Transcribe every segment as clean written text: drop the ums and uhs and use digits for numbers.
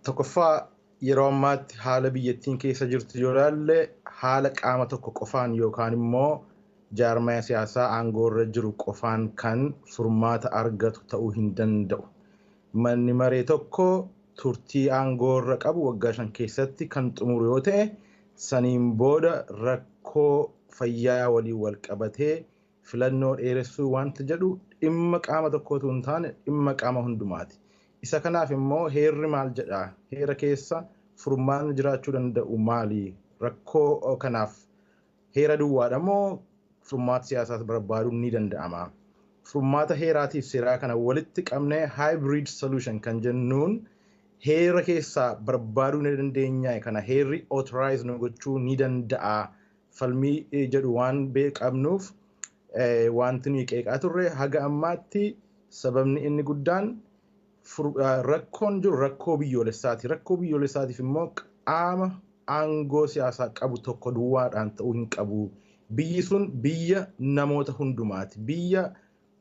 Tokkoffaa, yeroo ammaatti haala biyyattiin keessa jirtu yoo ilaalle, haala qaama tokko qofaan yookaan immoo jaarmaya siyaasaa aangoo irra jiru qofaan kan furmaata argatu ta'uu hin danda'u. Manni maree tokko turtii aangoo irra qabu waggaa 5 keessatti kan xumuru yoo ta'e, saniin booda rakkoo fayyaa waliin wal qabatee filannoo dheeressuu wanta jedhu dhimma qaama tokkootu hin taane, dhimma qaama hundumaati. Isa kanaaf immoo heerri maal jedha? Heera keessa furmaanni jiraachuu danda'u maali? Rakkoo kanaaf heera duwwaadha moo furmaata siyaasaas barbaaduun ni danda'ama? Furmaata heeraatiif seeraa kana walitti qabnee hybrid solution kan jennuun heera keessaa barbaaduu ni dandeenya. Kana heerri authorize nu gochuu ni danda'a. Falmii jedhu waan beekamnuuf, wanti nuyi qeeqaa turre haga ammaatti sababni inni guddaan rakkoon jiru rakkoo biyyoolessaati. Rakkoo biyyoolessaatiif immoo qaama aangoo siyaasaa qabu tokko duwwaadhaan ta'uu hin qabu. Biyyi sun biyya namoota hundumaati. Biyya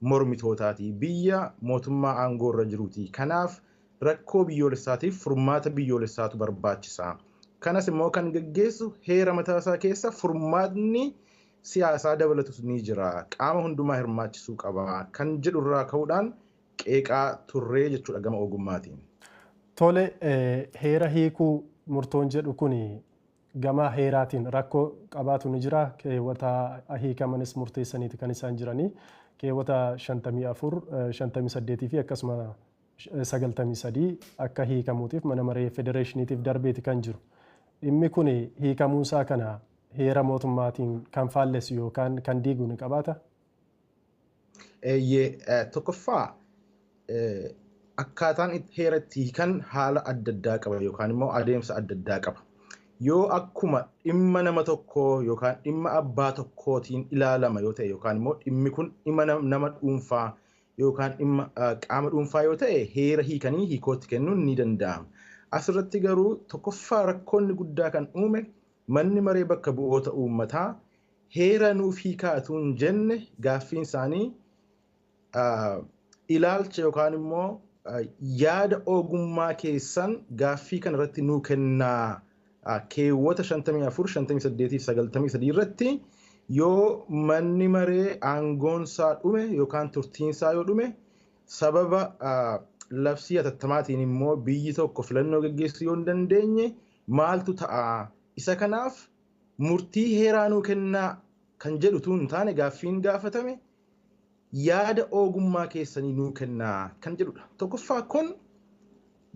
mormitootaati. Biyya mootummaa aangoo irra jiruuti. Kanaaf rakkoo biyyoolessaatiif furmaata biyyoolessaatu barbaachisa. Kanas immoo kan gaggeessu heera mataasaa keessa furmaatni siyaasaa dabalatus ni jira. Qaama hundumaa hirmaachisuu qaba. Kan jedhurraa ka'uudhaan qeeqaa turree jechuudha gama ogummaatiin. Tole, heera hiikuu murtoon jedhu kun gama heeraatiin rakkoo qabaatu ni jira. Keewwata hiikamanis murteessaniiti kan isaan jiranii. Keewwata 54, 58 fi akkasuma 93 akka hiikamuutiif mana maree federeeshiniitiif darbeeti kan jiru. Dhimmi kun hiikamuunsaa kana heera mootummaatiin kan faallessu yookaan kan diigu ni qabaata? Tokkoffaa, akkaataan heera itti hiikan haala adda addaa qaba yookaan immoo adeemsa adda addaa qaba. Yoo akkuma dhimma nama tokkoo yookaan dhimma abbaa tokkootiin ilaalama yoo ta'e, yookaan immoo dhimmi kun dhimma nama dhuunfaa yookaan dhimma qaama dhuunfaa yoo ta'e, heera hiikanii hiikootti kennuun ni danda'ama. Asirratti garuu tokkoffaa rakkoonni guddaa kan uume manni maree bakka bu'oota uummataa heera nuuf hiikaatu hin jenne. Gaaffiin isaanii ilaalcha yookaan immoo yaada ogummaa keessan gaaffii kana irratti nuu kennaa, keewwata 54, 58 fi 93 irratti yoo manni maree aangoonsaa dhume yookaan turtiinsaa yoo dhume, sababa labsii hatattamaatiin immoo biyyi tokko filannoo gaggeessuu yoo hin dandeenye maaltu ta'a? Isa kanaaf murtii heeraa nuu kennaa kan jedhu hin taane, gaaffiin gaafatame yaada ogummaa keessanii nuu kennaa kan jedhudha. Tokkoffaa, kun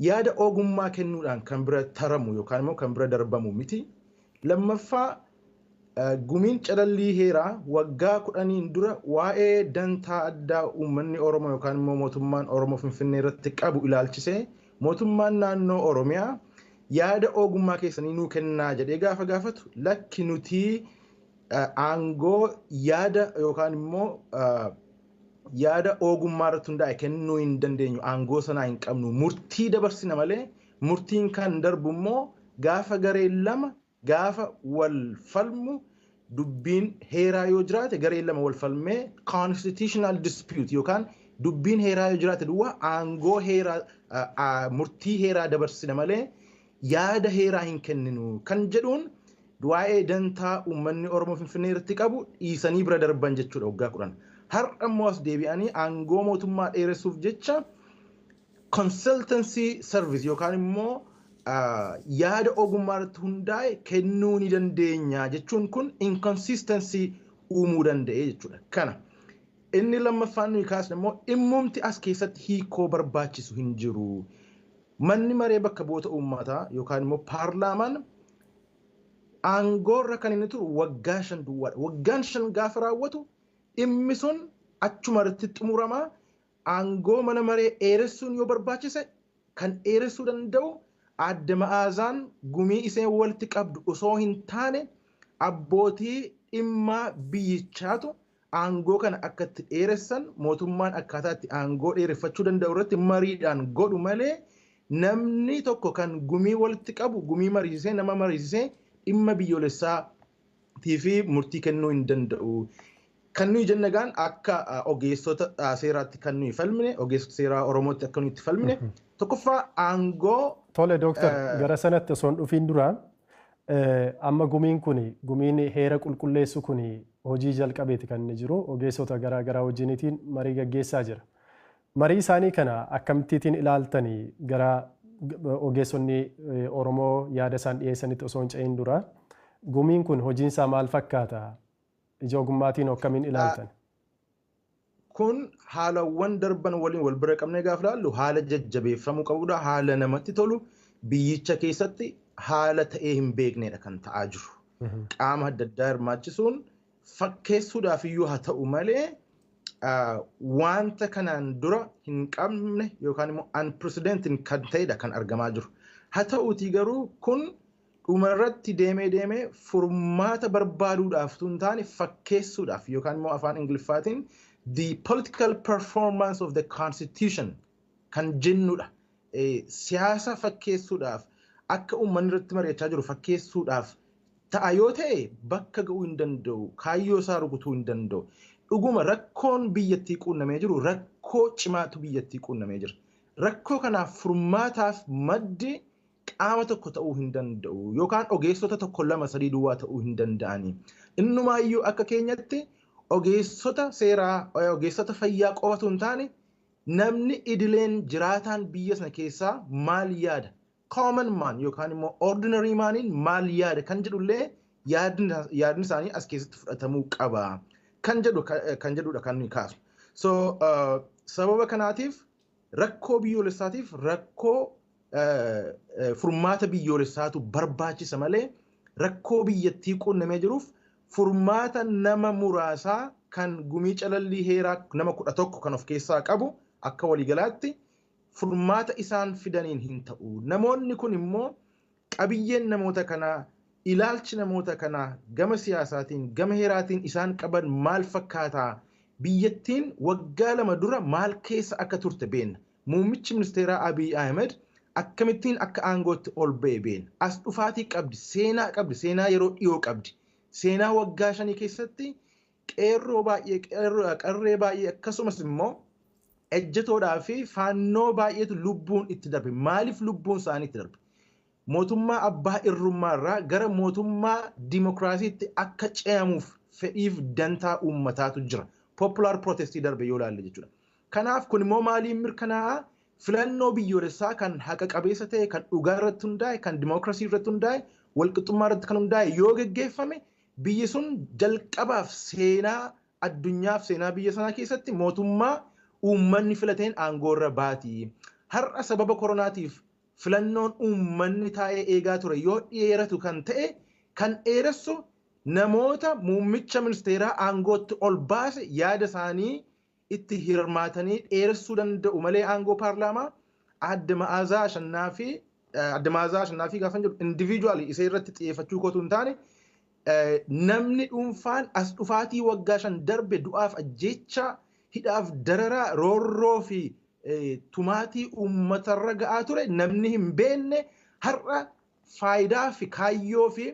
yaada ogummaa kennuudhaan kan bira taramu yookaan immoo kan bira darbamu miti. Lammaffaa, gumiin calallii heeraa waggaa 10n dura waa'ee dantaa addaa uummanni Oromoo yookaan immoo mootummaan Oromoo Finfinnee irratti qabu ilaalchisee mootummaan naannoo Oromiyaa yaada ogummaa keessanii nuu kennaa jedhee gaafa gaafatu, lakki, nuti aangoo yaada yookaan immoo yaada ogummaa irratti hundaa'e kennuu hin dandeenyu, aangoo sanaa hin qabnu, murtii dabarsina malee, murtiin kan darbu immoo gaafa gareen lama gaafa wal falmu, dubbiin heeraa yoo jiraate, gareen lama wal falmee constitutional dispute yookaan dubbiin heeraa yoo jiraate duwwaa aangoo heeraa murtii heeraa dabarsina malee yaada heeraa hin kenninu kan jedhuun waa'ee dantaa uummanni Oromoo Finfinnee irratti qabu dhiisanii bira darban jechuudha waggaa 10. Har'a immoo as deebi'anii aangoo mootummaa dheeressuuf jecha consultancy service yookaan immoo yaada ogummaa irratti hundaa'e kennuu ni dandeenya jechuun kun inconsistency uumuu danda'e jechuudha. Kana inni lammaffaan nuyi kaasne immoo dhimmumti as keessatti hiikoo barbaachisu hin jiru. Manni maree bakka bu'oota uummataa yookaan immoo paarlaamaan aangoorra kan inni turu waggaa 5 duwwaadha. Waggaan 5 gaafa raawwatu dhimmi sun achuma irratti xumuramaa. Aangoo mana maree dheeressuun yoo barbaachise kan dheeressuu danda'u adda Ma'aazaan gumii iseen walitti qabdu osoo hin taane, abbootii dhimmaa biyyichaatu aangoo kana akka itti dheeressan, mootummaan akkaataa itti aangoo dheereffachuu danda'u irratti mariidhaan godhu malee, namni tokko kan gumii walitti qabu gumii mariisisee, nama mariisisee dhimma biyyoolessaatii fi murtii kennuu hin danda'u. Kan nuyi jenna gaan akka ogeessota seeraatti kan nuyi falmine, ogeessota seeraa Oromootti akka nuyi itti falmine, tokkoffaa aangoo Tole dooktar, gara sanatti osoo hin dhufiin dura amma gumiin kun, gumiin heera qulqulleessu kun hojii jalqabeeti kan inni jiru, ogeessota garaa garaa wajjiniitiin marii gaggeessaa jira. Marii isaanii kana akkamittiin ilaaltanii? Gara ogeessonni Oromoo yaada isaan dhiyeessanitti osoo hin ce'in dura gumiin kun hojiin isaa maal fakkaata? Ija ogummaatiin akkamiin ilaaltan? Kun haalawwan darban waliin wal bira qabnee gaafa ilaallu haala jajjabeeffamuu qabudha. Haala namatti tolu, biyyicha keessatti haala ta'ee hin beeknedha kan ta'aa jiru. Qaama adda addaa hirmaachisuun fakkeessuudhaaf iyyuu haa ta'u malee wanta kanaan dura hin qabne yookaan immoo unprecedented kan ta'edha kan argamaa jiru. Haa ta'uutii garuu kun dhumarratti deemee deemee furmaata barbaaduudhaaf tun taane fakkeessuudhaaf yookaan immoo afaan Ingiliffaatiin the political performance of the constitution kan jennudha. Siyaasa fakkeessuudhaaf, akka uummanni irratti mari'achaa jiru fakkeessuudhaaf ta'a yoo ta'e bakka ga'uu hin danda'u, kaayyoo isaa rukutuu hin danda'u. Dhuguma rakkoon biyyattii quunnamee jiru rakkoo cimaatu biyyattii quunnamee jira. Rakkoo kanaaf furmaataaf maddi qaama tokko ta'uu hin danda'u yookaan ogeessota tokko, lama, sadii duwwaa ta'uu hin danda'ani. Innumaayyuu akka keenyatti ogeessota seeraa, ogeessota fayyaa qofatu hin taane, namni idileen jiraataan biyya sana keessaa maal yaada? Common man yookaan immoo ordinary maniin maal yaada kan jedhullee yaadni isaanii as keessatti fudhatamuu qaba kan jedhudha kan nuyi kaasu. So sababa kanaatiif rakkoo biyyoolessaatiif rakkoo furmaata biyyoolessaatu barbaachisa malee rakkoo biyyattii quunnamee jiruuf furmaata nama muraasaa kan gumii calallii heeraa nama 11 kan of keessaa qabu akka waliigalaatti furmaata isaan fidaniin hin ta'u. Namoonni kun immoo qabiyyeen namoota kanaa, ilaalchi namoota kanaa gama siyaasaatiin, gama heeraatiin isaan qaban maal fakkaataa? Biyyattiin waggaa 2 dura maal keessa akka turte beekna. Muummichi ministeeraa Abiy Ahmed akkamittiin akka aangootti ol ba'e beekna. As dhufaatii qabdi, seenaa qabdi, seenaa yeroo dhiyoo qabdi. Seenaa waggaa 5 keessatti qeerroo baay'ee, qarree baay'ee, akkasumas immoo ejjetoodhaa fi faannoo baay'eetu lubbuun itti darbe. Maaliif lubbuun isaanii itti darbe? Mootummaa abbaa irrummaarraa gara mootummaa dimokiraasiitti akka ce'amuuf fedhiif dantaa uummataatu jira. Popular protestii darbe yoo ilaalle jechuudha. Kanaaf kun immoo maaliin mirkanaa'a? Filannoo biyyoolessaa kan haqa qabeessa ta'e, kan dhugaa irratti hundaa'e, kan dimokiraasii irratti hundaa'e, walqixxummaa irratti kan hundaa'e yoo geggeeffame, biyyi sun jalqabaaf seenaa addunyaaf seenaa biyya sanaa keessatti mootummaa uummanni filateen aangoo irra baati. Har'a sababa koronaatiif filannoon uummanni taa'ee eegaa ture yoo dheeratu kan ta'e, kan dheeressu namoota muummicha ministeeraa aangootti ol baase yaada isaanii itti hirmaatanii dheeressuu danda'u malee aangoo paarlaamaa adda Ma'aazaa Ashannaa fi gaafa jedhu individually isa irratti xiyyeeffachuu kootu hin taane, namni dhuunfaan as dhufaatii waggaa 5 darbe du'aaf ajjeecha, hidhaaf dararaa, roorroo fi tumaatii uummatarra ga'aa ture namni hin beekne har'a faayidaa fi kaayyoo fi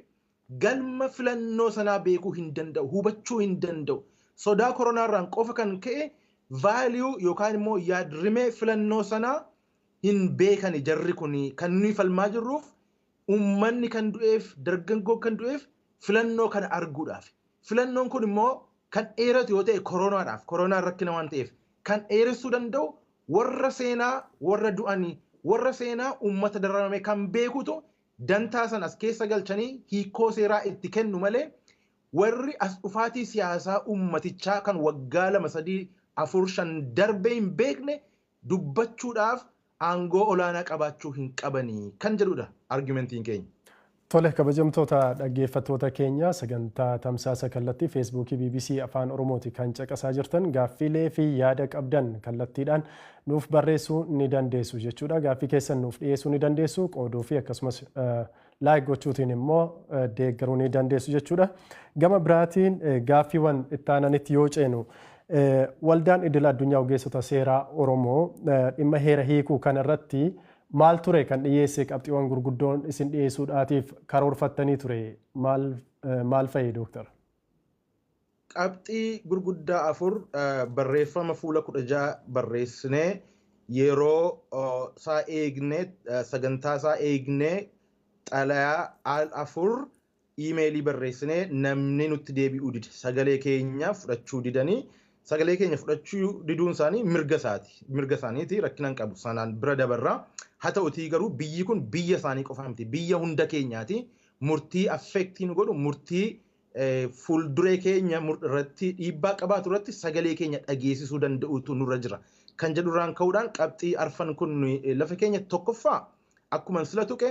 galma filannoo sanaa beekuu hin danda'u, hubachuu hin danda'u. Sodaa koronaarraan qofa kan ka'e value yookaan immoo yaadrimee filannoo sanaa hin beekani jarri kun. Kan nuyi falmaa jirruuf, uummanni kan du'eef, dargaggoo kan du'eef filannoo kana arguudhaaf. Filannoon kun immoo kan dheeratu yoo ta'e koronaadhaaf, koronaan rakkina waan ta'eef kan dheeressuu danda'u warra seenaa warra du'anii, warra seenaa uummata dararame kan beekutu dantaa san as keessa galchanii hiikoo seeraa itti kennu malee warri as dhufaatii siyaasaa uummatichaa kan waggaa 2, 3, 4, 5 darbee hin beekne dubbachuudhaaf aangoo olaanaa qabaachuu hin qabanii kan jedhudha argumentiin keenya. Tole, kabajamtoota dhaggeeffattoota keenya, sagantaa tamsaasa kallattii Feesbuukii BBC Afaan Oromooti kan caqasaa jirtan. Gaaffiilee fi yaada qabdan kallattiidhaan nuuf barreessuu ni dandeessu jechuudha. Gaaffii keessan nuuf dhiyeessuu ni dandeessu, qooduu fi akkasumas like gochuutiin immoo deeggaruu ni dandeessu jechuudha. Gama biraatiin gaaffiiwwan itti aananitti yoo ceenu, waldaan idil addunyaa ogeessota seeraa Oromoo dhimma heera hiikuu kanarratti maal ture kan dhiyeesse? Qabxiiwwan gurguddoon isin dhiyeessuudhaatiif karoorfattanii ture maal maal fa'i, dooktar? Qabxii gurguddaa afur barreeffama fuula 16 barreessinee Yeroo isaa eegnee, sagantaa isaa eegnee, xalayaa al afur iimeelii barreessinee namni nutti deebi'uu dide. Sagalee keenya fudhachuu didanii, sagalee keenya fudhachuu diduun isaanii mirga isaati. Mirga isaaniiti, rakkina hin qabu, sanaan bira dabarraa. Haa ta'utii garuu biyyi kun biyya isaanii qofa miti, biyya hunda keenyaati. Murtii affect nu godhu, murtii fuulduree keenya irratti dhiibbaa qabaatu irratti sagalee keenya dhageessisuu danda'utu nurra jira. Kan jedhurraan ka'uudhaan qabxii arfan kun lafa keenya. Tokkoffaa, akkuma sila tuqe,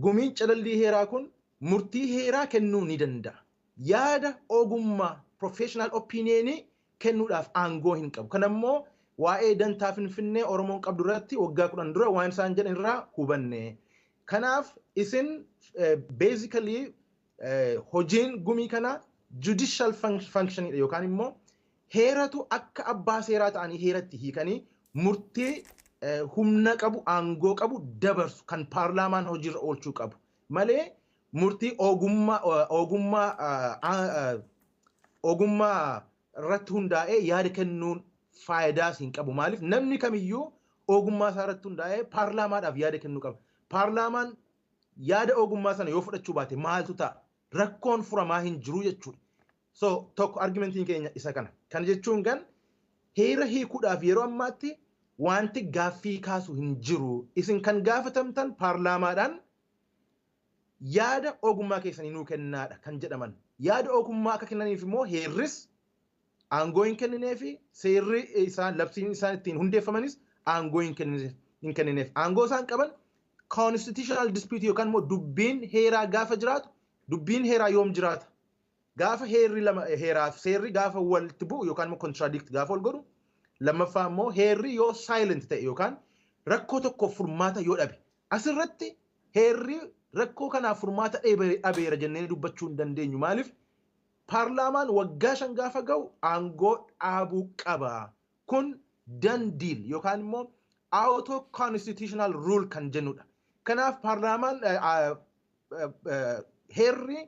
gumiin calallii heeraa kun murtii heeraa kennuu ni danda'a. Yaada ogummaa, professional opinion, kennuudhaaf aangoo hin qabu. Kanammoo waa'ee dantaa Finfinnee Oromoon qabdu irratti waggaa 10 dura waan isaan jedhan irraa hubanne. Kanaaf isin basically hojiin gumii kana judicial function yookaan immoo heeratu akka abbaa seeraa ta'anii heeratti hiikanii murtii humna qabu, aangoo qabu dabarsu, kan paarlaamaan hojiirra oolchuu qabu malee murtii ogummaa irratti hundaa'ee yaada kennuun faayidaas hin qabu. Maaliif? Namni kamiyyuu ogummaa isaa irratti hundaa'ee paarlaamaadhaaf yaada kennuu qaba. Paarlaamaan yaada ogummaa sana yoo fudhachuu baate maaltu ta'a? Rakkoon furamaa hin jiru jechuudha. So tokko argumentiin keenya isa kana. Kana jechuun gan heera hiikuudhaaf yeroo ammaatti wanti gaaffii kaasu hin jiru. Isin kan gaafatamtan paarlaamaadhaan yaada ogummaa keessanii nuu kennaadha kan jedhaman. Yaada ogummaa akka kennaniif immoo heerris aangoo hin kennineefi, seerri isaan, labsiin isaan ittiin hundeeffamanis aangoo hin kennineef. Aangoo isaan qaban constitutional dispute yookaan immoo dubbiin heeraa gaafa jiraatu. Dubbiin heeraa yoom jiraata? Gaafa heerri lama, heeraaf seerri gaafa walitti bu'u yookaan immoo contradict gaafa wal godhu, lammaffaa immoo heerri yoo silent ta'e yookaan rakkoo tokkoof furmaata yoo dhabe. Asirratti heerri rakkoo kanaaf furmaata dhabeera jennee dubbachuu hin dandeenyu. Maaliif? Paarlaamaan waggaa 5 gaafa ga'u aangoo dhaabuu qaba. Kun done deal yookaan immoo auto constitutional rule kan jennudha. Kanaaf paarlaamaan, heerri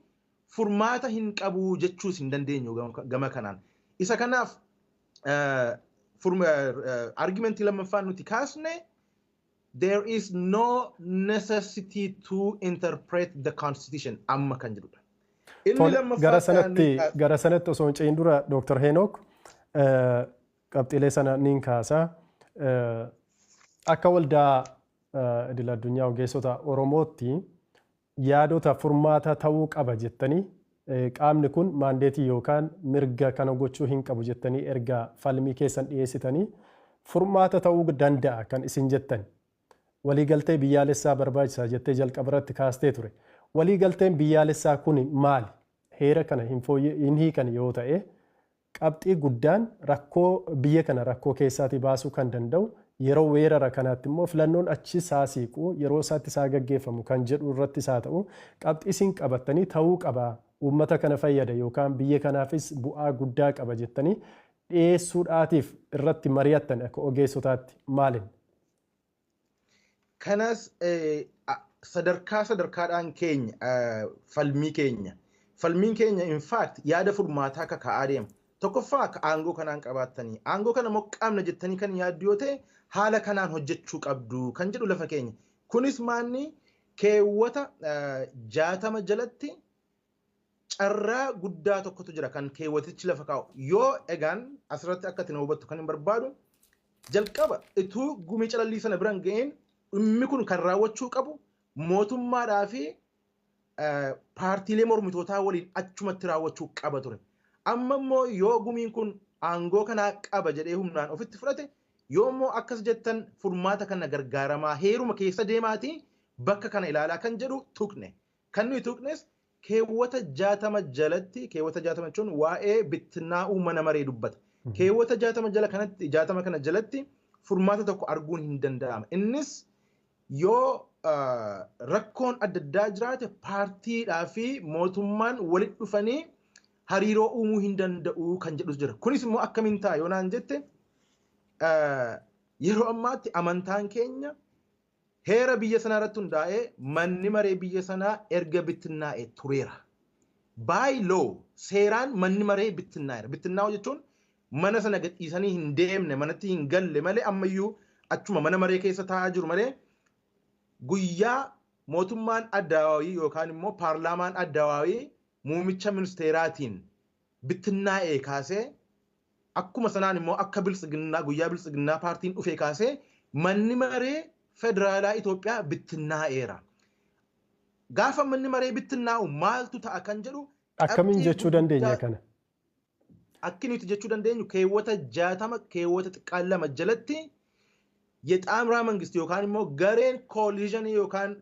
furmaata hin qabu jechuus hin dandeenyu gama kanaan. Isa kanaaf argumentii lammaffaan nuti kaasne, there is no necessity to interpret the constitution amma kan jedhudha. Gara sanatti osoo hin ce'in dura, Dr. Henook, qabxiilee sana niin kaasa. Akka waldaa idil addunyaa ogeessota Oromootti yaadota furmaata ta'uu qaba jettanii, qaamni kun maandeetii yookaan mirga kana gochuu hin qabu jettanii erga falmii keessan dhiyeessitanii, furmaata ta'uu danda'a kan isin jettan waliigaltee biyyaalessaa barbaachisaa jettee jalqaba irratti kaastee ture. Waliigalteen biyyaalessaa kun maali? Heera kana hin hiikan yoo ta'e, qabxii guddaan rakkoo biyya kana rakkoo keessaatii baasuu kan danda'u, yeroo weerara kanaatti immoo filannoon achi isaa siiqu, yeroo isaatti isaa gaggeeffamu kan jedhu irratti isaa ta'u, qabxii isin qabattanii ta'uu qaba, uummata kana fayyada yookaan biyya kanaafis bu'aa guddaa qaba jettanii dhiyeessuudhaatiif irratti mari'attan akka ogeessotaatti maalin? Kanas sadarkaa sadarkaadhaan keenya falmii keenya. Falmiin keenya in fact yaada furmaataa akka ka'aa deema. Tokkoffaa, akka aangoo kanaan qabaattanii, aangoo kana immoo qabna jettanii kan yaaddu yoo ta'e, haala kanaan hojjechuu qabdu kan jedhu lafa keenya. Kunis maanni keewwata 60 jalatti carraa guddaa tokkotu jira kan keewwatichi lafa kaa'u. Yoo egaan asirratti akka itti hubattu kan hin barbaadu, jalqaba ituu gumii calallii sana biraan ga'een dhimmi kun kan raawwachuu qabu mootummaadhaa fi paartiilee mormitootaa waliin achumatti raawwachuu qaba ture. Amma immoo yoo gumiin kun aangoo kanaa qaba jedhee humnaan ofitti fudhate, yoo immoo akkas jettan furmaata kana gargaaramaa, heeruma keessa deemaatii bakka kana ilaalaa kan jedhu tuqne. Kan nuyi tuqnes keewwata 60 jalatti, keewwata 60 jechuun waa'ee bittinnaa'uu mana maree dubbata. Keewwata 60 jala kanatti, 60 kana jalatti furmaata tokko arguun hin danda'ama. Innis yoo rakkoon adda addaa jiraate paartiidhaa fi mootummaan walitti dhufanii hariiroo uumuu hin danda'u kan jedhus jira. Kunis immoo akkamiin ta'a yoo naan jette, yeroo ammaatti amantaan keenya heera biyya sanaa irratti hundaa'ee manni maree biyya sanaa erga bittinnaa'e tureera. By law, seeraan manni maree bittinnaa'eera. Bittinnaa'u jechuun mana sana gadhiisanii hin deemne, manatti hin galle malee ammayyuu Achuma mana maree keessa taa'aa jiru malee guyyaa mootummaan addawaawii yookaan immoo paarlaamaan addawaawii muummicha ministeeraatiin bittinnaa'ee kaasee akkuma sanaan immoo akka biltsiginnaa guyyaa biltsiginnaa paartiin dhufee kaasee manni maree federaalaa Itoophiyaa bittinnaa'eera. Gaafa manni maree bittinnaa'u maaltu ta'a kan jedhu Akkamiin jechuu dandeenya kana? Akki nuti jechuu dandeenyu keewwata 60 keewwata xiqqaan 2 jalatti የጣምራ መንግስት yookaan immoo gareen kooliizhinii yookaan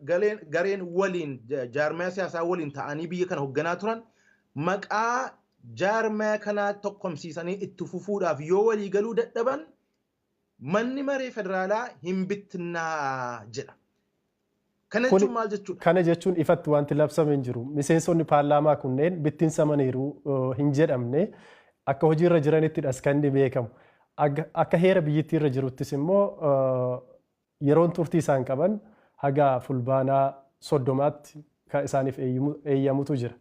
gareen waliin jaarmaya siyaasaa waliin ta'anii biyya kana hoogganaa turan maqaa jaarmaya kanaa tokkomsiisanii itti fufuudhaaf yoo walii galuu dadhaban manni maree federaalaa hin bittinnaa jedha. Kana jechuun maal jechuudha? Kana jechuun ifatti wanti labsame hin jiru. Miseensonni paarlaamaa kunneen bittinsamaniiru hin jedhamne akka hojiirra jiranittidhas kan inni beekamu. Akka heera biyyattii irra jiruttis immoo yeroon turtii isaan qaban haga fulbaanaa 30tti kan isaaniif eeyyamutu jira.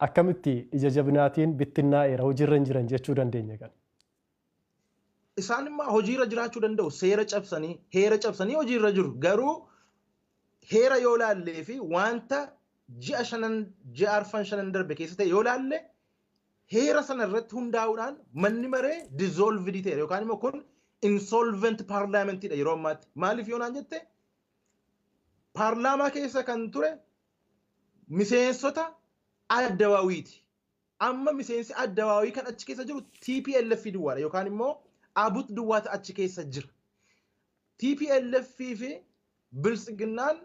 Akkamitti ija jabinaatiin bittinnaa'eera hojiirra hin jiran jechuu dandeenya kana? Isaan immoo hojiirra jiraachuu danda'u. Seera cabsanii, heera cabsanii hojiirra jiru. Garuu heera yoo laallee fi wanta ji'a shanan, ji'a arfan shanan darbe keessa ta'e yoo laalle heera sana irratti hundaa'uudhaan manni maree dissolved ta'e yookaan immoo kun insolvent parliamentidha yeroo ammaatti. Maaliif yoo naan jette paarlaamaa keessa kan ture miseensota addawaawiiti. Amma miseensi addawaawii kan achi keessa jiru TPLF duwwaadha yookaan immoo Abut duwwaatu achi keessa jira. TPLF fi biltsiginnaan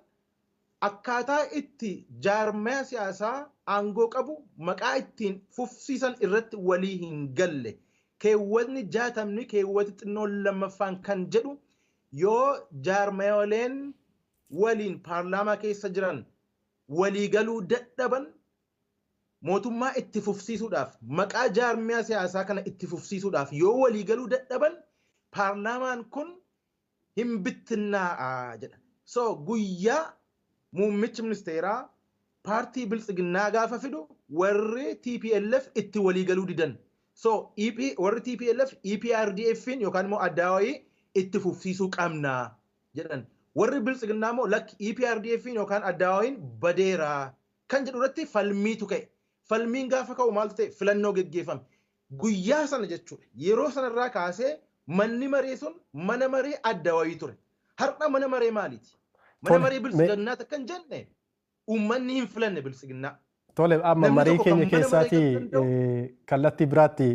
akkaataa itti jaarmaya siyaasaa aangoo qabu maqaa ittiin fufsiisan irratti walii hin galle. Keewwatni 60 keewwati xinnoon lammaffaan kan jedhu yoo jaarmayoleen waliin paarlaamaa keessa jiran walii galuu dadhaban mootummaa itti fufsiisuudhaaf maqaa jaarmiyaa siyaasaa kana itti fufsiisuudhaaf yoo walii galuu dadhaban paarlaamaan kun hin bittinnaa'a jedha. So guyyaa muummichi ministeeraa paartii biltsiginnaa gaafa fidu warri TPLF itti walii galuu didan. So warri TPLF EPRDF'n yookaan immoo addawaayii itti fufsiisuu qabna jedhan. Warri biltsiginnaa immoo lakki EPRDF'n yookaan addawaayiin badeera kan jedhu irratti falmiitu ka'e. Falmiin gaafa ka'u maaltu ta'e filannoo geggeeffame. Guyyaa sana jechuudha. Yeroo sanarraa kaasee manni maree sun mana maree addawaayii ture. Har'a mana maree maaliiti? Mana maree biltsiginnaa takka hin jenne uummanni hin filanne biltsiginnaa. Tole amma marii keenya keessaatii kallattii biraatti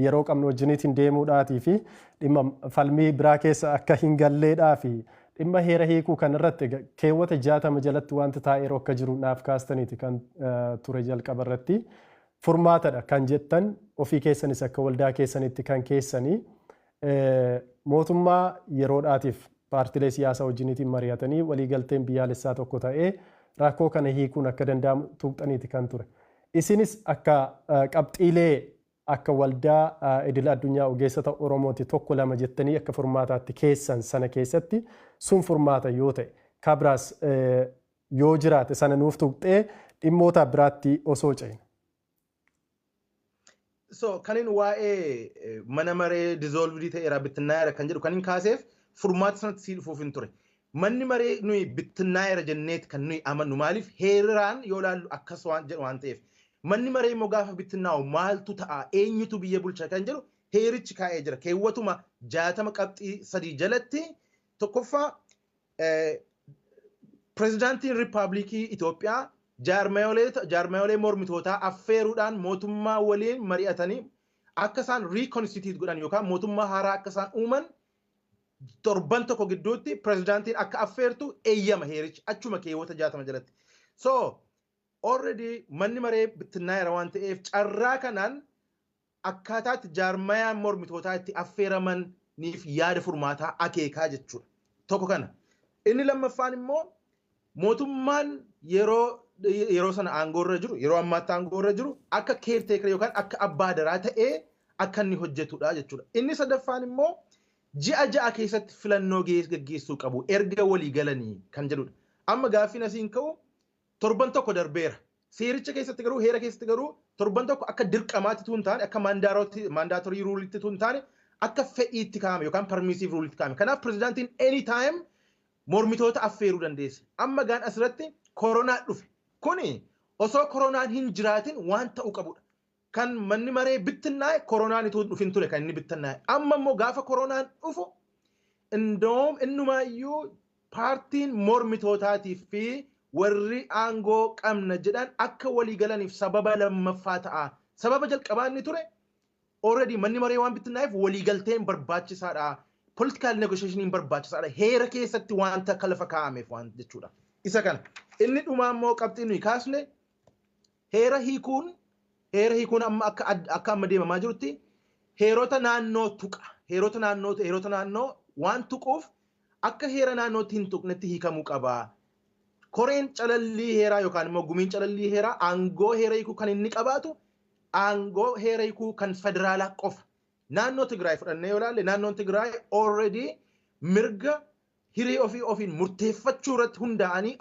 yeroo qabnu wajjiniitiin deemuudhaatii fi dhimma falmii biraa keessa akka hin galleedhaa fi dhimma heera hiikuu kanarratti keewwata 60 jalatti wanti taa'eeru akka jiru naaf kaastaniiti kan ture jalqaba irratti. Furmaatadha kan jettan ofii keessanis akka waldaa keessanitti kan keessanii mootummaa yeroodhaatiif paartilee siyaasaa wajjiniitiin mari'atanii waliigalteen biyyaalessaa tokko ta'ee rakkoo kana hiikuun akka danda'amu tuqxaniiti kan ture. Isinis akka qabxiilee akka waldaa idil addunyaa ogeessota Oromooti 1 2 jettanii akka furmaataatti keessan sana keessatti sun furmaata yoo ta'e kabiraas yoo jiraate sana nuuf tuqxee dhimmoota biraatti osoo ce'in. So kanin waa'ee mana maree dissolved ta'eera bittinnaa'eera kan jedhu kanin kaaseef furmaata sanatti sii dhufuuf hin ture. Manni maree nuyi bittinnaa'eera jenneeti kan nuyi amannu maaliif heeraan yoo laallu akkas waan jedhu waan ta'eef. Manni maree immoo gaafa bittinnaa'u maaltu ta'a eenyutu biyya bulcha kan jedhu heerichi kaa'ee jira. Keewwatuma 60 qabxii 3 jalatti tokkoffaa pirezidaantiin riippaabilikii Itoophiyaa jaarmayolee mormitootaa affeeruudhaan mootummaa waliin mari'atanii akka isaan riikonstituut godhan yookaan mootummaa haaraa akka isaan uuman torban tokko gidduutti pirezidaantiin akka affeertu eeyyama heerichi achuma keewwata 60 jalatti. So already manni maree bittinnaa'eera waan ta'eef carraa kanaan akkaataatti jaarmayaan mormitootaa itti affeeramaniif yaada furmaataa akeekaa jechuudha. Tokko kana. Inni lammaffaan immoo mootummaan yeroo sana aangoorra jiru yeroo ammaatti aangoorra jiru akka caretaker yookaan akka abbaa daraa ta'ee akka inni hojjetudha jechuudha. Inni sadaffaan immoo ji'a 6 keessatti filannoo geggeessuu qabu erga walii galanii kan jedhudha. Amma gaaffiin asiin ka'u torban tokko darbeera. Seericha keessatti garuu heera keessatti garuu torban tokko akka dirqamaatti tun taane akka mandaatorii ruulitti tun taane Akka fedhiitti kaa'ame yookaan permissive ruleitti kaa'ame. Kanaaf pirezidaantiin anytime mormitoota affeeruu dandeesse. Amma gaan asirratti koronaa dhufe. Kuni osoo koronaan hin jiraatin waan ta'uu qabudha. Kan manni maree bittinnaa'e koronaan ituu dhufin ture kan inni bittinnaa'e. Amma immoo gaafa koronaan dhufu, indoom innumaayyuu paartiin mormitootaatiif fi warri aangoo qabna jedhan akka walii galaniif sababa lammaffaa ta'a. Sababa jalqabaa inni ture already manni maree waan bittinnaa'eef waliigalteen barbaachisaadha. Political negotiation barbaachisaadha. Heera keessatti wanta akka lafa kaa'ameef waan jechuudha. Isa kana. Inni dhumaa immoo qabxii nuyi kaasne, heera hiikuun amma akka amma deemamaa jirutti heerota naannoo tuqa. Heerota naannoo waan tuquuf akka heera naannootti hin tuqnetti hiikamuu qaba. Koreen calallii heeraa yookaan immoo gumiin calallii heeraa aangoo heera hiikuu kan inni qabaatu aangoo heera hiikuu kan federaalaa qofa. Naannoo Tigraay fudhannee yoo ilaalle, naannoon Tigraay already mirga hiree ofii ofiin murteeffachuu irratti hundaa'anii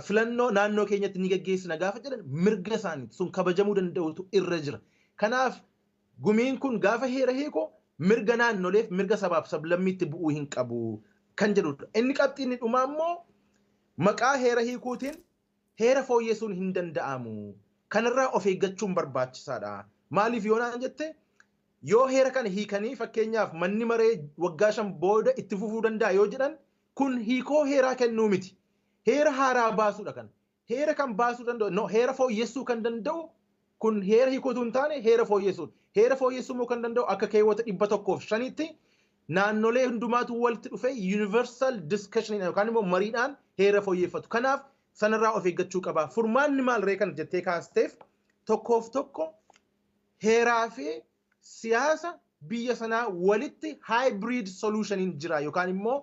filannoo naannoo keenyatti ni geggeessina gaafa jedhan mirga isaaniiti, sun kabajamuu danda'utu irra jira. Kanaaf gumiin kun gaafa heera hiiku mirga naannoleef mirga sabaaf sablammiitti bu'uu hin qabu kan jedhudha. Inni qabxii inni dhumaa immoo maqaa heera hiikuutiin heera fooyyessuun hin danda'amu. Kanarraa of eeggachuun barbaachisaadha. Maaliif yoo naan jette, yoo heera kana hiikanii fakkeenyaaf manni maree waggaa 5 booda itti fufuu danda'a yoo jedhan, kun hiikoo heeraa kennuu miti. Heera haaraa baasuudha kan. Heera kan baasuu danda'u, no, heera fooyyessuu kan danda'u kun heera hiikootu hin taane heera fooyyessuudha. Heera fooyyessuu immoo kan danda'u akka keewwata 105tti naannolee hundumaatu walitti dhufee universal discussion yookaan immoo mariidhaan heera fooyyeffatu. Kanaaf sanarraa of eeggachuu qaba. Furmaanni maal ree kan jettee kaasteef, tokkoof tokko heeraa fi siyaasa biyya sanaa walitti hybrid solutioniin jira yookaan immoo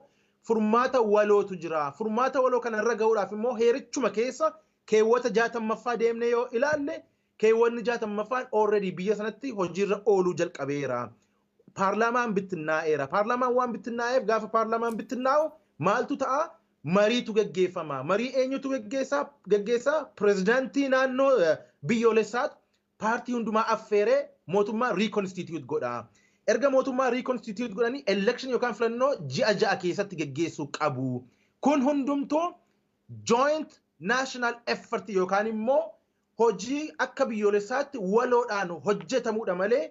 furmaata walootu jira. Furmaata waloo kanarra gahuudhaaf immoo heerichuma keessa keewwata 60ffaa deemnee yoo ilaalle, keewwanni 60ffaan already biyya sanatti hojiirra ooluu jalqabeera. Paarlaamaan bittinnaa'eera. Paarlaamaan waan bittinnaa'eef, gaafa paarlaamaan bittinnaa'u maaltu ta'a? Mariitu geggeeffama. Marii eenyutu geggeessaa? Geggeessaa pirezidaantii naannoo biyyoolessaatu paartii hundumaa affeeree mootummaa reconstitute godha. Erga mootummaa reconstitute godhanii election yookaan filannoo ji'a 6 keessatti geggeessuu qabu. Kun hundumtuu joint national effort yookaan immoo hojii akka biyyoolessaatti waloodhaan hojjetamudha malee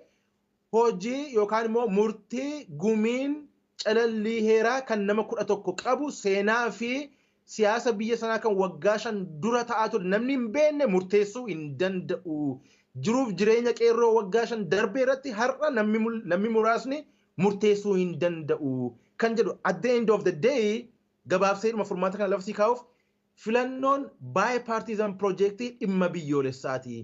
hojii yookaan immoo murtii gumiin calallii heeraa kan nama 11 qabu seenaa fi siyaasa biyya sanaa kan waggaa 5 dura ta'aa ture namni hin beekne murteessuu hin danda'u. Jiruuf jireenya qeerroo waggaa 5 darbee irratti har'a namni muraasni murteessuu hin danda'u. Kan jedhu, at the end of the day, gabaabsee dhuma furmaata kana lafsii kaa'uuf, filannoon bipartisan projectii dhimma biyyoolessaati.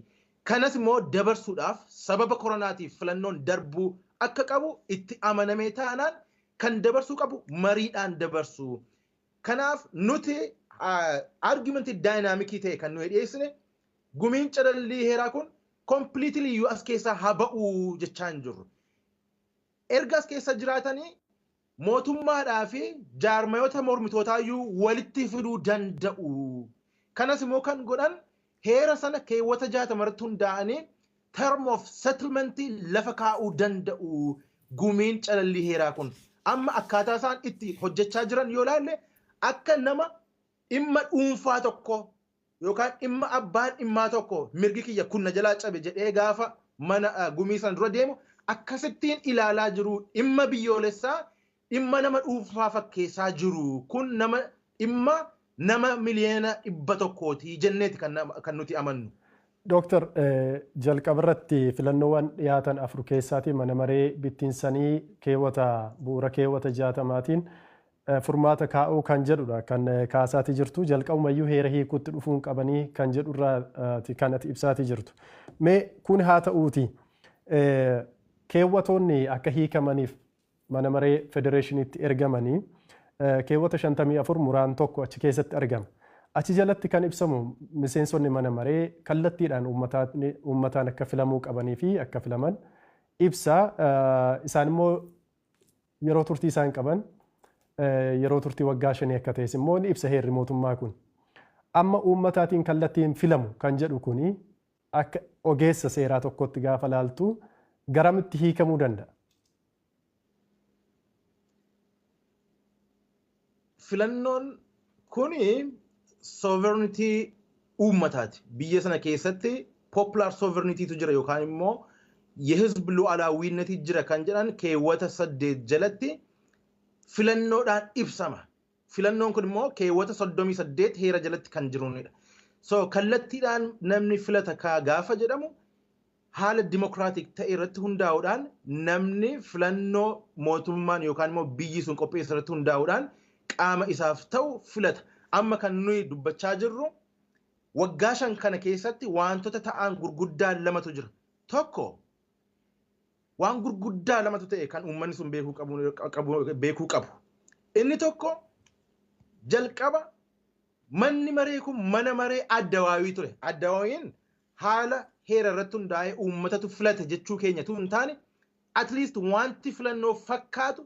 Kanas immoo dabarsuudhaaf sababa koronaatiif filannoon darbuu akka qabu itti amanamee taanaan kan dabarsuu qabu mariidhaan dabarsu. Kanaaf nuti argumentii dynamicii ta'e kan nuyi dhiyeessine, gumiin calallii heeraa kun completely iyyuu as keessaa haa ba'uu jechaa hin jirru. Erga as keessa jiraatanii mootummaadhaa fi jaarmayoota mormitootaa iyyuu walitti fiduu danda'u. Kanas immoo kan godhan heera sana keewwata 60 irratti hundaa'anii term of settlementii lafa kaa'uu danda'u gumiin calallii heeraa kun. Amma akkaataa isaan itti hojjechaa jiran yoo ilaalle, akka nama dhimma dhuunfaa tokko yookaan dhimma abbaan dhimmaa tokko mirgi kiyya kun na jalaa cabe jedhee gaafa mana gumii sana dura deemu akkasittiin ilaalaa jiru. Dhimma biyyoolessaa dhimma nama dhuunfaa fakkeessaa jiru. Kun nama dhimma nama miliyoona 100ti jenneeti kan nuti amannu. Dooktar, jalqaba irratti filannoowwan dhiyaatan afur keessaatii mana maree bittinsanii keewwata bu'uura keewwata 60tiin furmaata kaa'uu kan jedhudha kan kaasaatii jirtu. Jalqabumayyuu heera hiikuutti dhufuun qabanii kan jedhurraati kan ati ibsaatii jirtu. Mee kun haa ta'uuti, keewwatoonni akka hiikamaniif mana maree federeeshiniitti ergamanii keewwata 54 muraan 1 achi keessatti argama. Achi jalatti kan ibsamu miseensonni mana maree kallattiidhaan uummataan akka filamuu qabanii fi akka filaman ibsa. Isaan immoo yeroo turtii isaan qaban yeroo turtii waggaa 5 akka ta'es immoo ni ibsa heerri mootummaa kun. Amma uummataatiin kallattiin filamu kan jedhu kuni akka ogeessa seeraa tokkotti gaafa laaltu garamitti hiikamuu danda'a? Filannoon kuni sovereignty uummataati. Biyya sana keessatti popular sovereigntytu jira yookaan immoo የህዝብ ሉዓላዊነት jira kan jedhan keewwata 8 jalatti filannoodhaan ibsama. Filannoon kun immoo keewwata 38 heera jalatti kan jirunidha. So kallattiidhaan namni filata gaafa jedhamu haala dimokiraatik ta'e irratti hundaa'uudhaan, namni filannoo mootummaan yookaan immoo biyyi sun qopheesse irratti hundaa'uudhaan qaama isaaf ta'u filata. Amma kan nuyi dubbachaa jirru waggaa 5 kana keessatti wantoota ta'an gurguddaa lamatu jira. Tokko, waan gurguddaa lamatu ta'e kan uummanni sun beekuu qabu. Inni tokko, jalqaba manni maree kun mana maree addawaawii ture. Addawaawiin haala heera irratti hundaa'ee uummatatu filate jechuu keenya tu hin taane, at least wanti filannoo fakkaatu,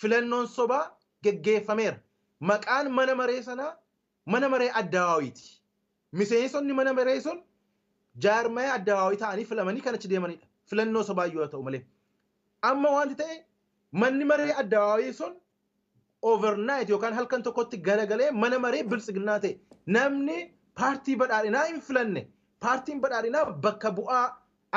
filannoon sobaa geggeeffameera. Maqaan mana maree sanaa mana maree addawaawiiti. Miseensonni mana maree sun jaarmaya addawaawii ta'anii filamanii kan achi deemanidha. Filannoo sobaa yoo ta'u malee. Amma wanti ta'e, manni maree addawaawii sun overnight yookaan halkan tokkotti galagalee mana maree Biltsiginnaa ta'e. Namni paartii Badhaadhinaa hin filanne. Paartiin Badhaadhinaa bakka bu'aa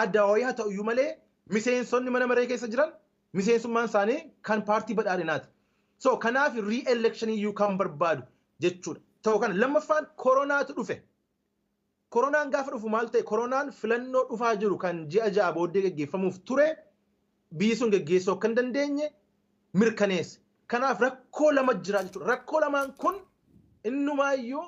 addawaawii haa ta'uyyuu malee, miseensonni mana maree keessa jiran miseensummaan isaanii kan paartii Badhaadhinaati. So kanaaf re-election iyyuu kan barbaadu jechuudha. Ta'u kana, lammaffaan koronaatu dhufe. Koronaan gaafa dhufu maal ta'e? Koronaan filannoo dhufaa jiru kan ji'a 6 booddee geggeeffamuuf ture biyyi sun geggeessuu akka hin dandeenye mirkaneesse. Kanaaf rakkoo lama jira jechuudha. Rakkoo lamaan kun innumaayyuu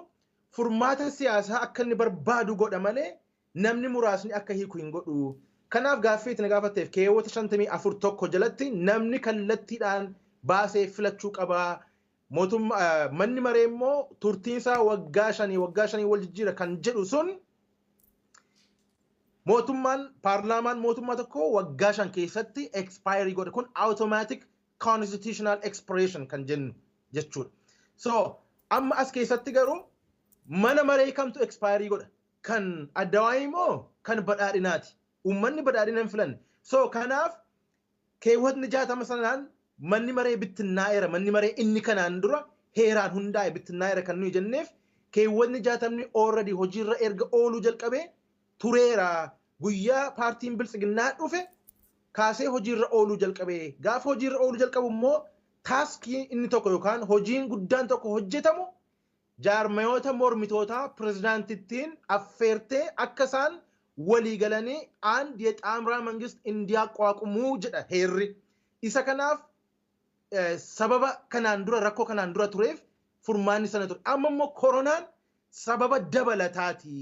furmaata siyaasaa akka inni barbaadu godha malee namni muraasni akka hiiku hin godhu. Kanaaf gaaffii itti na gaafatteef, keewwata 54(1) jalatti namni kallattiidhaan baasee filachuu qabaa. Mootummaa manni maree immoo turtiinsaa waggaa 5 waggaa 5 wal jijjiira kan jedhu sun, mootummaan paarlaamaan mootummaa tokko waggaa 5 keessatti expire godha, kun automatic constitutional expiration kan jennu jechuudha. So amma as keessatti garuu mana maree kamtu expire godha? Kan addawaayii moo kan Badhaadhinaati? Uummanni Badhaadhina hin filanne. So kanaaf keewwatni 60 sanaan manni maree bittinnaa'eera. Manni maree inni kanaan dura heeraan hundaa'e bittinnaa'eera kan nuyi jenneef, keewwatni 60ni already hojiirra erga ooluu jalqabee tureera. Guyyaa paartiin Biltsiginnaa dhufe kaasee hojiirra ooluu jalqabee, gaafa hojiirra ooluu jalqabu immoo taskii inni tokko yookaan hojiin guddaan tokko hojjetamu jaarmayoota mormitootaa pirezidaantittiin affeertee akka isaan walii galanii አንድ የጣምራ መንግስት እንዲያቋቁሙ jedha heerri. Isa kanaaf sababa kanaan dura rakkoo kanaan dura tureef furmaanni sana ture. Amma immoo koronaan sababa dabalataati.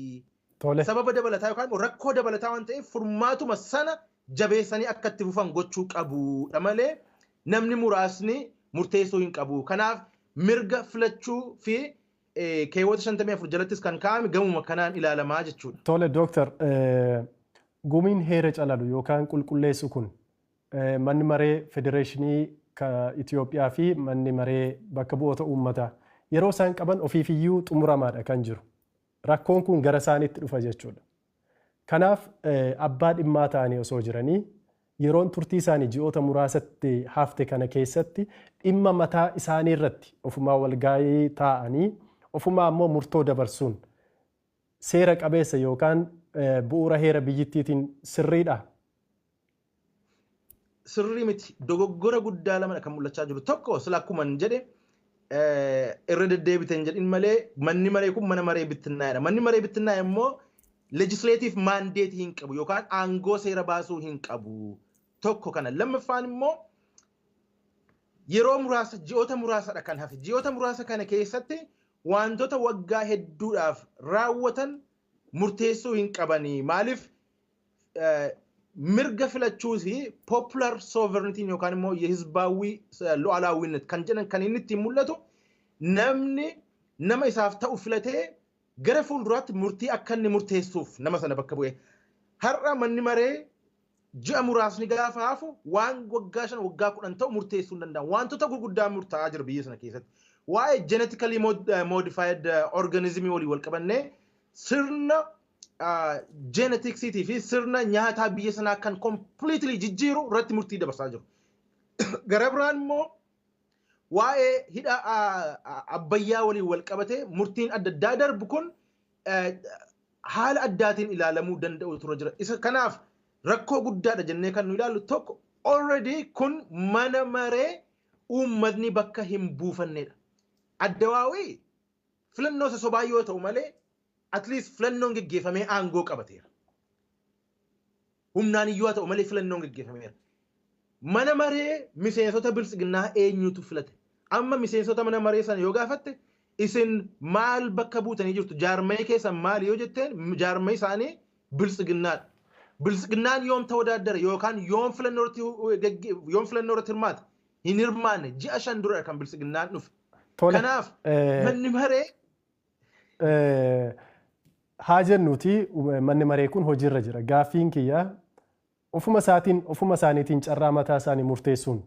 Sababa dabalataa yookaan immoo rakkoo dabalataa waan ta'eef, furmaatuma sana jabeessanii akka itti fufan gochuu qabudha malee namni muraasni murteessuu hin qabu. Kanaaf mirga filachuu fi keewwata 54 jalattis kan kaa'ame gamuma kanaan ilaalamaa jechuudha. Tole dooktar, gumiin heera calalu yookaan qulqulleessu kun, manni maree federeeshinii Itoophiyaa fi manni maree bakka bu'oota uummataa yeroo isaan qaban ofiifiyyuu xumuramaadha kan jiru. Rakkoon kun gara isaaniitti dhufa jechuudha. Kanaaf abbaa dhimmaa ta'anii osoo jiranii, yeroon turtii isaanii ji'oota muraasatti hafte kana keessatti dhimma mataa isaanii irratti ofumaa walgaa'ii taa'anii ofumaa immoo murtoo dabarsuun seera qabeessa yookaan bu'uura heera biyyittiitiin sirriidha? Sirrii miti. Dogoggora guddaa lamadha kan mul'achaa jiru. Tokko, sila akkuma jedhe, irra deddeebitan jedhin malee, manni maree kun mana maree bittinnaa'edha. Manni maree bittinnaa'e immoo legislative mandate hin qabu yookaan aangoo seera baasuu hin qabu. Tokko kana. Lammaffaan immoo yeroo muraasa, ji'oota muraasadha kan hafe. Ji'oota muraasa kana keessatti wantoota waggaa hedduudhaaf raawwatan murteessuu hin qabanii. Maaliif? Mirga filachuu fi popular sovereignty yookaan immoo የህዝባዊ ሉዓላዊነት kan jedhan kan inni ittiin mul'atu, namni nama isaaf ta'u filatee gara fuulduraatti murtii akka inni murteessuuf nama sana bakka bu'e. Har'a manni maree ji'a muraasni gaafa hafu waan waggaa 5, waggaa 10 ta'u murteessuu hin danda'amu. Wantoota gurguddaa murtaa'aa jira biyya sana keessatti. Waa'ee genetically modified organism walii wal qabannee sirna genetiksiitii fi sirna nyaataa biyya sanaa kan completely jijjiiru irratti murtii dabarsaa jiru. Gara biraan immoo Waa'ee hidha Abbayyaa waliin wal qabatee murtiin adda addaa darbu kun haala addaatiin ilaalamuu danda'u tura jira. Isa kanaaf rakkoo guddaadha jennee kan nu ilaallu tokko, already kun mana maree uummatni bakka hin buufannedha. Addawaawii filannoo isa sobaa yoo ta'u malee, at least filannoon geggeeffamee aangoo qabateera. Humnaan iyyuu haa ta'u malee filannoon geggeeffameera. Mana maree miseensota Biltsiginnaa eenyutu filate? Amma miseensota mana maree sana yoo gaafatte, isin maal bakka buutanii jirtu, jaarmee keessan maali yoo jetteen, jaarmee isaanii Biltsiginnaadha. Biltsiginnaan yoom tawadaaddare yookaan yoom filannoo irratti hirmaate? Hin hirmaanne. Ji'a 5 dura kan Biltsiginnaan dhufe. Kanaaf manni maree Haa jennuuti, manni maree kun hojiirra jira. Gaaffiin kiyya, ofuma isaatiin, ofuma isaaniitiin carraa mataa isaanii murteessuun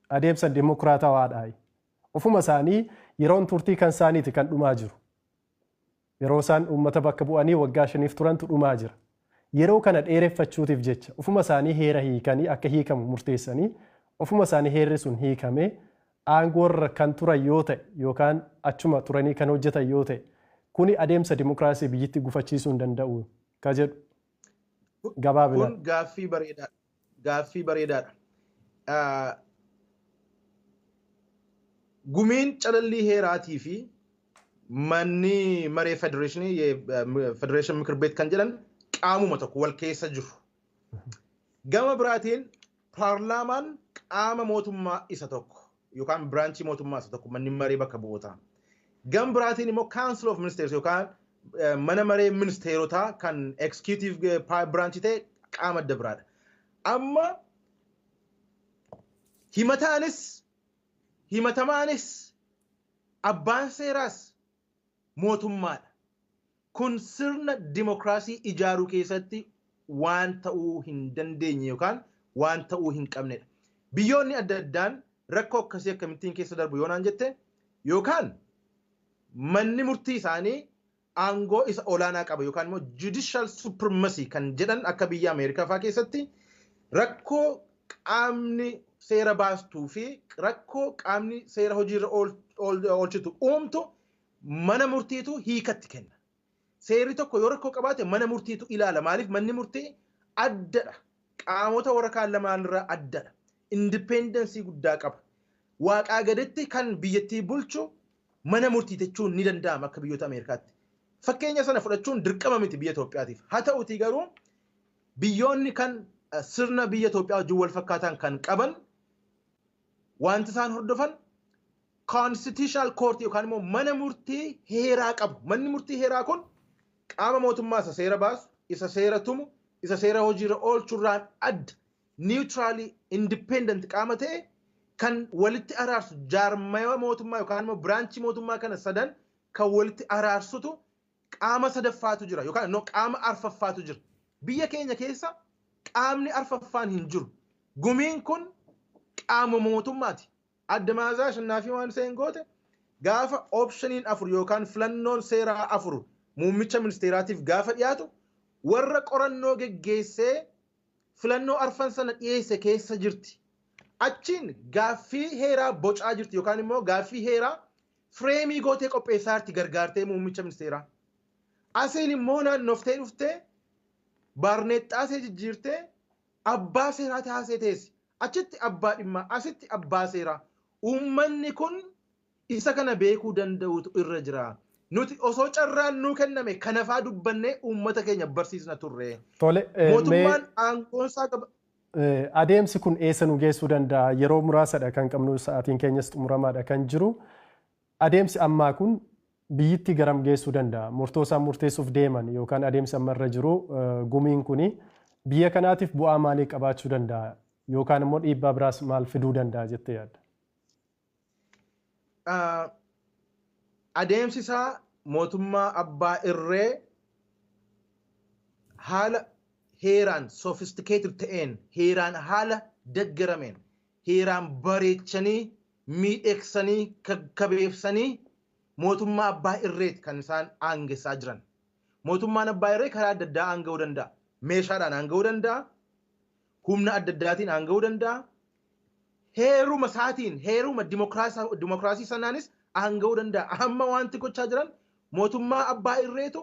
adeemsa dimokiraatawaadha. Ofuma isaanii yeroon turtii kan isaaniiti kan dhumaa jiru. Yeroo isaan uummata bakka bu'anii waggaa 5f turantu dhumaa jira. Yeroo kana dheereffachuutiif jecha ofuma isaanii heera hiikanii, akka hiikamu murteessanii, ofuma isaanii heerri sun hiikamee aangoorra kan turan yoo ta'e yookaan achuma turanii kan hojjetan yoo ta'e, kuni adeemsa dimokiraasii biyyatti gufachiisuu hin danda'u ka jedhu gabaabinaan. Kun gaaffii bareedaadha. Gaaffii bareedaadha. Gumiin calallii heeraatii fi manni maree federeeshinii, federeeshin ምክር ቤት kan jedhan, qaamuma tokko, wal keessa jiru. Gama biraatiin paarlaamaan qaama mootummaa isa tokko yookaan branchii mootummaa isa tokko, manni maree bakka bu'ootaa. Gama biraatiin immoo Council of Ministers yookaan mana maree ministeerotaa kan executive branch ta'e qaama adda biraadha. Amma himataanis himatamaanis abbaan seeraas mootummaadha. Kun sirna dimokiraasii ijaaruu keessatti waan ta'uu hin dandeenye yookaan waan ta'uu hin qabnedha. Biyyoonni adda addaan rakkoo akkasii akkamittiin keessa darbu yoo naan jette, yookaan manni murtii isaanii aangoo isa olaanaa qaba yookaan immoo judicial supremacy kan jedhan, akka biyya Ameerikaa fa'aa keessatti, rakkoo qaamni seera baastuu fi rakkoo qaamni seera hojiirra oolchitu uumtu mana murtiitu hiikatti kenna. Seerri tokko yoo rakkoo qabaate mana murtiitu ilaala. Maaliif? Manni murtii addadha. Qaamota warra kaan lamaanirraa addadha. Independency guddaa qaba. Waaqaa gaditti kan biyyattii bulchu mana murtii jechuun ni danda'ama akka biyyoota Ameerikaatti. Fakkeenya sana fudhachuun dirqama miti biyya Itoophiyaatiif. Haa ta'utii garuu biyyoonni kan sirna biyya Itoophiyaa wajjin wal fakkaatan kan qaban, wanti isaan hordofan constitutional court yookaan immoo mana murtii heeraa qabu. Manni murtii heeraa kun qaama mootummaa isa seera baasu, isa seera tumu, isa seera hojiirra oolchurraan adda, neutrally independent qaama ta'e kan walitti araarsu, jaarmaya mootummaa yookaan immoo branchii mootummaa kana sadan kan walitti araarsutu qaama sadaffaatu jira yookaan immoo qaama arfaffaatu jira. Biyya keenya keessa qaamni arfaffaan hin jiru. Gumiin kun qaama mootummaati. Adda Maazaa Ashannaafii waan isheen goote, gaafa optioniin afur yookaan filannoon seeraa afur muummicha ministeeraatiif gaafa dhiyaatu, warra qorannoo geggeessee filannoo arfan sana dhiyeesse keessa jirti. Achiin gaaffii heeraa bocaa jirti yookaan immoo gaaffii heeraa frame gootee qopheessaa jirti gargaartee muummicha ministeeraa. Asiin immoo naannoftee dhuftee baarneexxaasee jijjiirtee abbaa seeraa taasee teessi. Achitti abbaa dhimmaa, asitti abbaa seeraa. Uummanni kun isa kana beekuu danda'utu irra jira. Nuti osoo carraan nuu kenname kanafaa dubbannee uummata keenya barsiisna turre. Tole, Mootummaan aangoonsaa qaba. Adeemsi kun eessa nu geessuu danda'a? Yeroo muraasadha kan qabnu, sa'aatiin keenyas xumuramaadha kan jiru. Adeemsi ammaa kun biyyittii garam geessuu danda'a? Murtoo isaan murteessuuf deeman yookaan adeemsi amma irra jiru, gumiin kuni biyya kanaatiif bu'aa maalii qabaachuu danda'a? Yookaan immoo dhiibbaa biraas maal fiduu danda'a jettee yaadda? Adeemsi isaa mootummaa abbaa irree haala heeraan sophisticated ta'een, heeraan haala deggerameen, heeraan bareechanii, miidheeksanii, kakkabeessanii mootummaa abbaa irreeti kan isaan aangessaa jiran. Mootummaan abbaa irree karaa adda addaa aanga'uu danda'a. Meeshaadhaan aanga'uu danda'a. Humna adda addaatiin aanga'uu danda'a. Heeruma isaatiin, heeruma dimokiraasii sanaanis aanga'uu danda'a. Amma wanti gochaa jiran mootummaa abbaa irreetu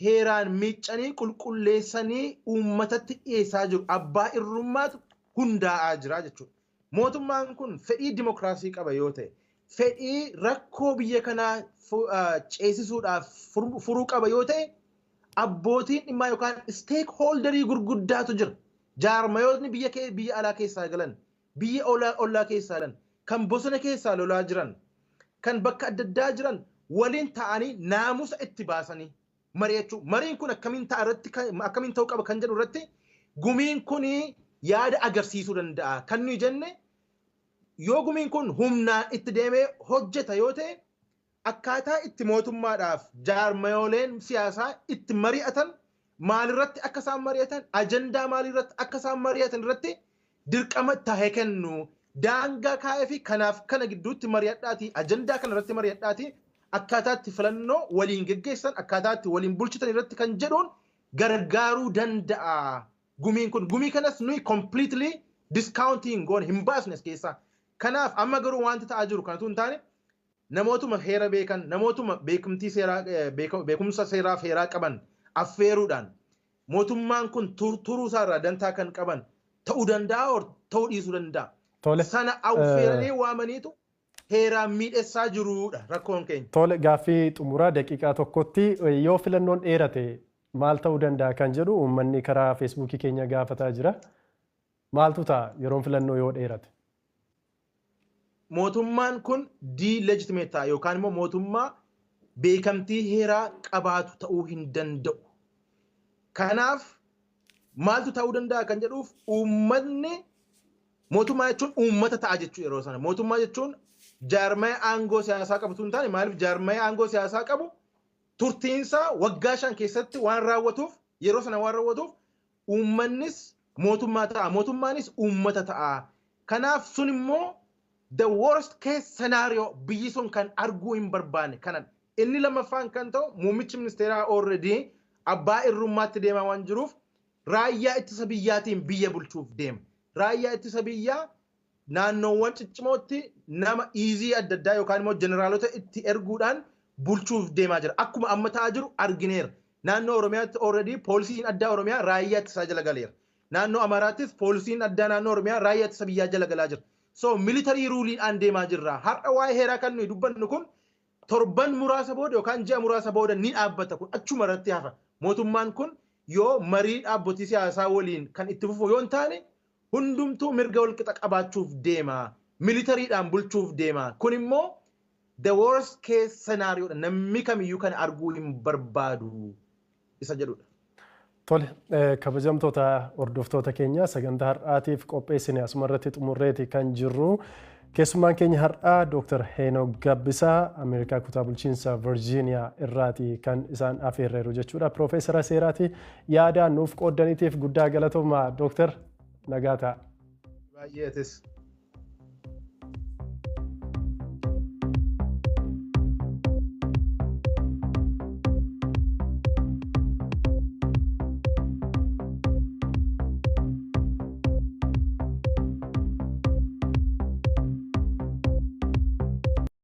heeraan miiccanii qulqulleessanii uummatatti dhiyeessaa jiru. Abbaa irrummaatu hundaa'aa jira jechuudha. Mootummaan kun fedhii dimokiraasii qaba yoo ta'e, fedhii rakkoo biyya kanaa ceesisuudhaaf furuu qaba yoo ta'e, abbootiin dhimmaa yookaan stakeholderii gurguddaatu jira. Jaarmayootni biyya alaa keessaa galan, biyya ollaa keessaa galan, kan bosona keessaa lolaa jiran, kan bakka adda addaa jiran waliin ta'anii naamusa itti baasanii mari'achuu. Mariin kun akkamiin ta'a irratti, akkamiin ta'uu qaba kan jedhu irratti gumiin kun yaada agarsiisuu danda'a. Kan nuyi jenne, yoo gumiin kun humnaan itti deemee hojjeta yoo ta'e, akkaataa itti mootummaadhaaf jaarmayooleen siyaasaa itti mari'atan, maalirratti akka isaan mari'atan, ajandaa maalirratti akka isaan mari'atan irratti dirqama tahee kennu, daangaa kaa'ee fi kanaaf kana gidduutti mari'adhaati, ajandaa kana irratti mari'adhaati, akkaataa itti filannoo waliin geggeessan, akkaataa itti waliin bulchitan irratti kan jedhuun gargaaruu danda'a. Gumiin kun, gumii kanas nuyi completely discounting goone hin baasne as keessaa. Kanaaf amma garuu wanti ta'aa jiru kanatu hin taane, namootuma heera beekan, namootuma beekumtii seeraa, beekumsa seeraaf heeraa qaban affeeruudhaan mootummaan kun turuu isaarraa dantaa kan qaban ta'uu danda'a or ta'uu dhiisuu danda'a. Sana affeeranii waamaniitu heeraan miidhessaa jiruudha rakkoon keenya. Tole, gaaffii xumuraa daqiiqaa tokkotti, yoo filannoon dheerate maal ta'uu danda'a kan jedhu uummanni karaa Feesbuukii keenya gaafataa jira. Maaltu ta'a yeroon filannoo yoo dheerate? Mootummaan kun delegitimate ta'a yookaan immoo mootummaa beekamtii heeraa qabaatu ta'uu hin danda'u. Kanaaf maaltu ta'uu danda'a kan jedhuuf, uummatni, mootummaa jechuun uummata ta'a jechuu yeroo sana. Mootummaa jechuun jaarmaya aangoo siyaasaa qabatu hin taane. Maaliif? Jaarmaya aangoo siyaasaa qabu turtiinsaa waggaa 5 keessatti waan raawwatuuf, yeroo sana waan raawwatuuf, uummannis mootummaa ta'a, mootummaanis uummata ta'a. Kanaaf sun immoo the worst case scenario biyyi sun kan arguu hin barbaanne kanan. Inni lammaffaan kan ta'u, muummichi ministeeraa already abbaa irrummaatti deemaa waan jiruuf raayyaa ittisa biyyaatiin biyya bulchuuf deema. Raayyaa ittisa biyyaa naannoowwan ciccimootti nama iizii adda addaa yookaan immoo jeneraalota itti erguudhaan bulchuuf deemaa jira. Akkuma amma ta'aa jiru argineera. Naannoo Oromiyaatti already poolisiin addaa Oromiyaa raayyaa ittisaa jala galeera. Naannoo Amaaraattis poolisiin addaa naannoo Oromiyaa raayyaa ittisa biyyaa jala galaa jira. So military ruleiidhaan deemaa jirra. Har'a waa'ee heeraa kan nuyi dubbannu kun torban muraasa booda yookaan ji'a muraasa booda ni dhaabbata, kun achuma irratti hafa. Mootummaan kun yoo marii dhaabbotii siyaasaa waliin kan itti fufu yoo hin taane, hundumtuu mirga walqixa qabaachuuf deema. Militarydhaan bulchuuf deema. Kun immoo the worst case scenario dha. Namni kamiyyuu kan arguu hin barbaadu isa jedhudha. Tole, kabajamtoota hordoftoota keenya, sagantaa har'aatiif qopheessine asuma irratti xumurreeti kan jirru. Keessummaan keenya har'aa Dr. Heenok Gabbisaa Ameerikaa kutaa bulchiinsa Virgiiniyaa irraati kan isaan afeerreeru jechuudha. Piroofeesara seeraati. Yaada nuuf qooddaniitiif guddaa galatooma, Dr. Nagaa ta'a. Baay'ee atis.